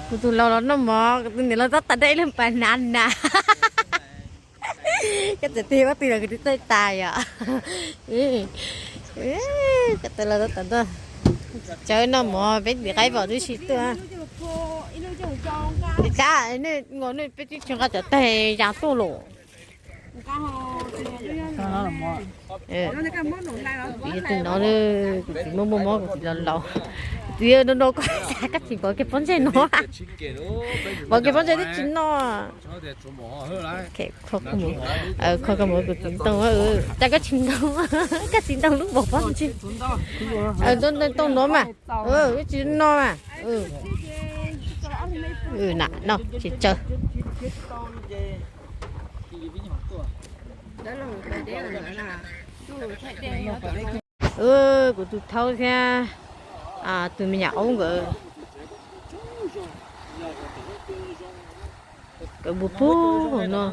Kuv tus laus los noj mov, kuv tus niam los tab tom noj ib lub pas nav nas. Koj txawm tig pob tw los kuv twb txawj tas yom. Koj tus laus tab tom noj, tsis tsawg noj mov peb tiv qaib pom twb tsis tuaj. Tab nej peb twb tsis nqa cov taig yas tuaj los. Kuv yog tus no, kuv txiv muaj muaj mob, kuv txiv laus laus. Kuv txiv no no koj, koj tsis pov kev pob ntseg no. Pov kev pob ntseg twb tsis noj. Kho koj mus, kuv txiv ntoo, cas koj tsis ntoo, koj tsis ntoo lub pov pob ntseg. Ntoo no mas, tsis no mas. Na no tsis tsawg. Kuv tus thaub thiab tus me nyuam aub nkawd nkawd mus pug hauv no.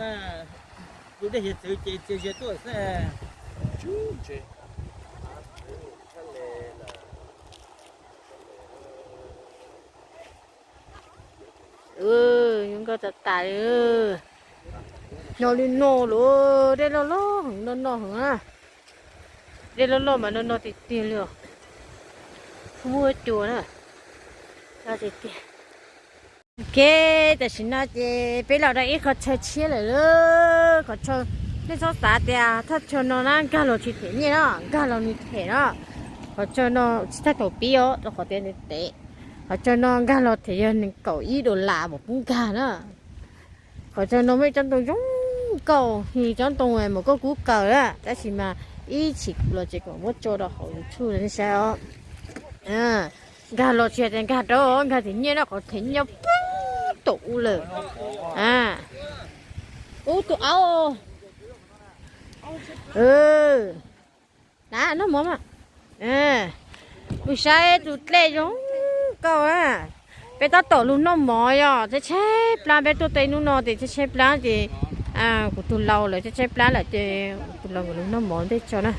Nkauj tas tas li. No li no lawm, dej loj loj heev no no heev na. Dej loj loj mas no no tiag tiag li os. Muaj cua na. Tiag tiag. Ok, tam sim no ces peb los rau ib qhov chaw tshiab lawm lauj. Qhov chaw, nej txhob xav tias thaj chaw no na nkag los tsis them nyiaj na, nkag los nws them na. Qhov chaw no tsis txhob thaum pib os, rau qhov tias nws tev. Qhov chaw no nkag los them yog nees nkaum ib dollar mas pub nkag na. Qhov chaw no muaj ib tsob ntoo zoo nkauj, yog tsob ntoo mas koj kub kawg na, tab sis mas ib chim los ces kuv muab tso rau hauv YouTube nej saib os. Nkag los tsis hais tias nkag rau, nkag them nyiaj no, qhov them nyiaj pub tom ub lawm. Ub tus aub. Na noj mov mas. Mus saib tus dlej zoo nkauj na. Peb tab tom lug noj mov yom, tshaib tshaib plab, peb tuaj tau ib hnub no ces tshaib tshaib plab ces kuv tus laus lawv tshaib tshaib plab lawm ces kuv tus laus nkawd lug noj mov ntej tso na.